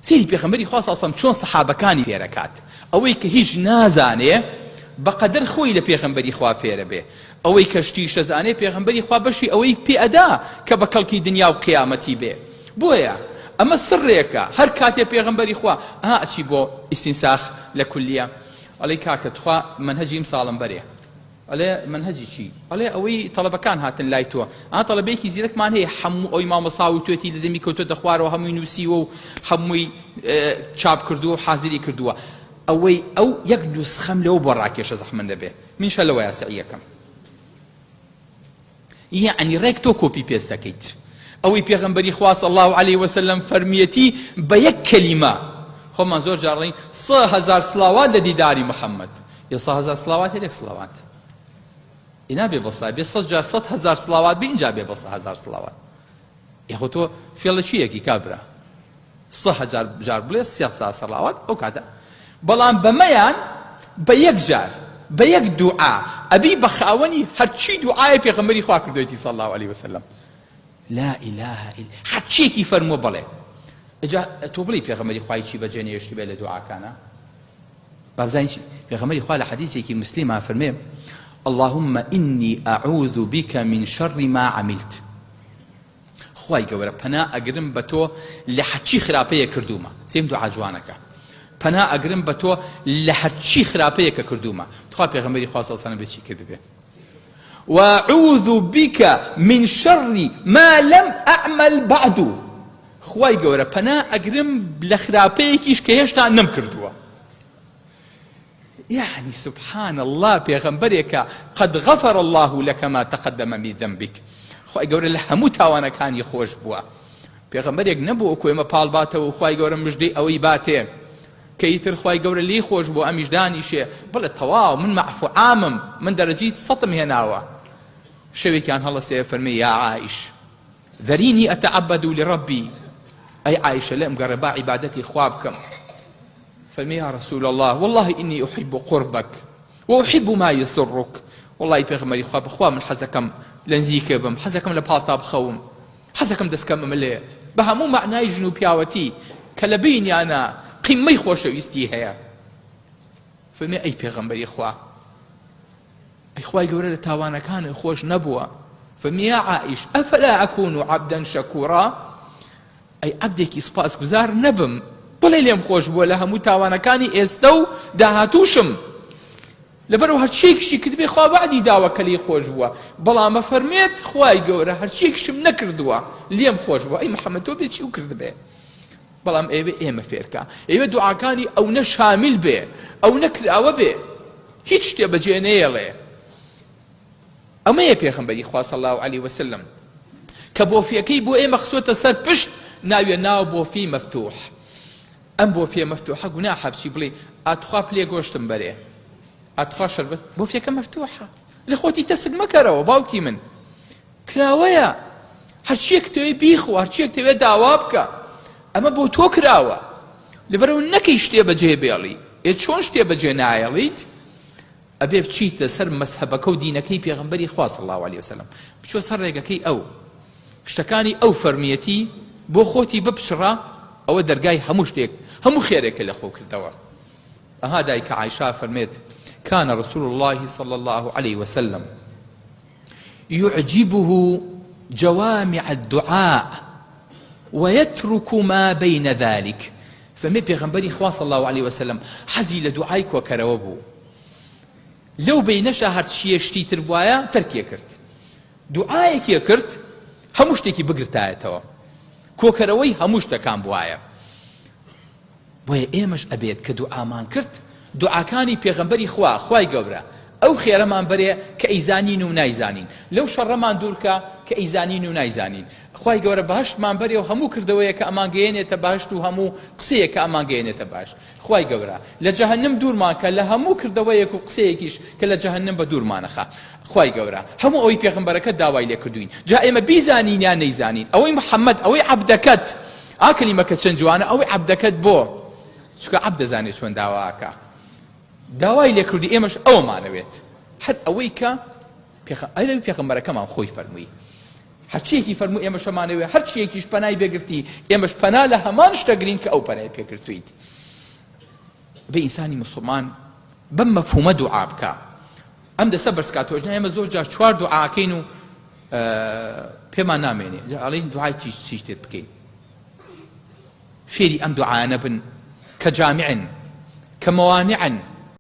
سەیری پێغەمبەری خوا صلی اللە علیە وسلم چۆن سەحابەکانی فێرەکات ئەوەی کە هیچ نازانێ بەقەدەر خۆی لە پێغەمبەری خوا فێرەبێ ئەوەی کە شتیش ئەزانێ پێغەمبەری خوا بەشی ئەوەی پێ ئەدا کە بە کەڵکی دنیا و قیامەتی بێ بۆیە ئەمە سڕێکە هەر کاتێ پێغەمبەری خوا ئەها ئەچی بۆ ئیستینساخ لە کولیە ئەڵێی کاکە تخوا مەنهەجی ئیمساڵم بەرێ ئەڵێ مەنهەجی چی؟ ئەڵێ ئەوەی تەڵەبەکان هاتن لای تۆ. ئا تەڵەبەیەکی زیرەکمان هەیە حەموو ئەوی مامۆستا وتوێتی لە دەمی کەوتۆتە خوارەوە هەمووی نووسیوە و هەمووی چاپ کردووە و حازری کردووە. ئەوەی ئەو یەک نوسخەم لەوە بۆ ڕاکێشە زەحمەت نەبێ. منیش هەر لەوەیا سەعی ئەکەم. یەعنی ڕێک تۆ copy paste دەکەیت ئەوەی پێغەمبەری خوا صلی اللە علیه وسلم فەرمیەتی بە یەک کەلیمە خۆمان زۆر جار ڵێین 3000 سڵاوات لە دیداری محەممەد یە 3000 سڵاوات هەر یەک سڵاوات ئێ نابێ بە سا بێ سەد جار 100 هەزار سڵاوات بێ ئینجا بێ بە 3000 سڵاوات ئێ خۆ تۆ فێڵە چی یەکی کابرا سە هەجار جار بڵێ سێ سا سەڵاوات ئەو کاتە بەڵام بەمەیان بە یەک جار بە یەک دوعا ئەبی بە خاوەنی هەرچی دوعایە پێغەمبەری خوا کردوێتی صلی الله علیه وسلم لا اله الا هەرچیەکی فەرمووە بەڵێ ئەجا تۆ بڵێی پێغەمبەری خوای چی بەجێ نێشتبێ لە دوعاکانە با بزانین چی پێغەمبەری خوا لە حەدیثێکی مسلما فەرمێ اللهم إني أعوذ بك من شر ما عملت خوای گەورە پەنا ئەگرم بە تۆ لە هەرچی خراپەیەک کردوومە سێم دوعا جوانەکە پەنا ئەگرم بە تۆ لە هەرچی خراپەیەک کە کردوومە تخوا پێغەمبەری خوا صلی الله علیه و چی کردبێ واعوذ بك من شر ما لم اعمل بعد خوای گەورە پەنا ئەگرم لە خراپەیەکیش کە هێشتا نەم کردووە یەعنی سبحان اللە پێغەمبەرێکە قد غفر اللە لک ما تقدم من ذنبک خوای گەورە لە هەموو تاوانەکانی خۆش بووە پێغەمبەرێک نەبوو وەکو ئێمە پاڵ باتەوە و خوای گەورە مژدەی ئەوەی باتێ کە ئیتر خوای گەورە لێی خۆش بوو ئەمیش دانیشێ بڵێ تەواو من مەعفو عامم من دەرەجەی سەتم هێناوە شەوێکیان هەڵەسێ فەرمی یا عائش ذرینی اتعبد لربی ئەی عائشە لێم گەڕێ با عیبادەتی خوا بکەم فەرمی یا رسول اللە واللە انی احب قربک و احب ما یسرک وەڵی پێغەمبەری خوا بەخوا من حەزەکەم لە نزیکە بم حەزەکەم لە پاڵتا بخەوم حەزەکەم دەستکەمە ملێ بە هەموو مەعنای ژن و پیاوەتی کە لە بینیانە قیمەی خۆشەویستی هەیە فەرمی ئەی پێغەمبەری خوا ئەی خوای گەورە لە تاوانەکانت خۆش نەبووە فەرمی یا عائش ئەفلا ئەکون عبدا شکورا ئەی عەبدێکی سوپاسگوزار نەبم بڵێ لێم خۆش بووە لە هەموو تاوانەکانی ئێستە و داهاتووشم لەبەرەوە هەرچیەکیشی کردبێ خوا وەعدی داوە کە لێی خۆش بووە بەڵام ئەفەرمێت خوای گەورە هەرچیەکیشم نەکردووە لێم خۆش بووە ئەی محەممەد تۆ بێ چی و کردبێ بەڵام ئەیەوێ ئێمە فێرکا ئەیەوێ دوعاکانی ئەونە شامیل بێ ئەونە کراوە بێ هیچ شتێ بەجێ نەیەڵێ ئەمەیە پێغەمبەری خوا صلی الله علیه وسلم کە بۆفیەکەی بۆ ئێمە خستۆتە سەر پشت ناویە ناو بۆفی مەفتوح ئەم بۆفیە مەفتوحە گوناحە بچی بڵێ ئاتخوا پلێ گۆشتم بەرێ ئاتخوا شەربەت بۆفیەکە مەفتوحە لە خۆتی تەسک مەکەرەوە باوکی من کراوەیە هەرچیەک تەوێ بیخۆ هەرچیەک تەوێ داوا بکە ئەمە بۆ تۆ کراوە لەبەرەوە نەکەی شتێ بەجێ بێڵی ئێ چۆن شتێ بەجێ نایەڵیت ئەبێ بچیتە سەر مەزهەبەکە و دینەکەی پێغەمبەری خوا صلی اللە علیە وسلم بچۆ سەر ڕێگەکەی ئەو شتەکانی ئەو فەرمیەتی بۆ خۆتی بپچڕە ئەوە دەرگای هەموو شتێک هەموو خێرێکە لە خۆ کردەوە ئەها دایکە عایشە فەرمێت كان رسول الله صلى الله عليه وسلم يعجبه جوامع الدعاء ويترك ما بين ذلك فەرمی پێغەمبەری خوا صلی اللە علیە وسلم حەزی لە دوعای کۆکەرەوە بوو لەو بەینەشا هەرچیە شتی تر بوایە تەرکی کرد دوعایەکی کرد هەموو شتێکی بگرتایەتەوە کۆکەرەوەی هەموو شتەکان بوایە بۆیە ئێمەش ئەبێت کە دوعامان کرد دوعاکانی پێغەمبەری خوا خوای گەورە ئەو خێرەمان بەرێ کە ئەیزانین و نایزانین لەو شەڕەمان دوورکە کە ئەیزانین و نایزانین خوای گەورە بەهەشتمان بەرێ و هەموو کردەوەیەک کە ئەمانگەیەنێتە بەهەشت و هەموو قسەیەک کە ئەمانگەیەنێتە بەهەشت خوای گەورە لە جەهەنم دوورمان کە لە هەموو کردەوەیەک و قسەیەکیش کە لە جەهەنم بە دوورمانەخا خوای گەورە هەموو ئەوەی پێغەمبەرەکەت داوای لێ کردووین جا ئێمە بیزانین یان نەیزانین ئەوەی محەممەد ئەوەی عەبدەکەت ئا کەلیمەکە چەند جوانە ئەوەی عەبدەکەت بۆ چونکە عەبد دەزانێت چۆن داوا ئەکا داوای لێ کردی ئێمەش ئەوەمانەوێت هەر ئەوەی کە پێغەمبەرەکەمان خۆی فەرمووی. هەرچیەکی فەرموو ئێمەش هەمانەوێ، هەرچیەکیش پەنای پێگرتی ئێمەش پەنا لە هەمان شتە گرین کە ئەو پەنای پێگرتوویت. بێ ئینسانی موسڵمان بەم مەفهومە دوعا بکا، ئەم دەستە بەرز کاتەوە. ژنا ئێمە زۆر جار چوار دوعاکەین و پێمان نامێنێ، جا ئەڵێین دوعای چی چیتر بکەین. فێری ئەم دوعایانە بن کە جامعن، کە موانعن.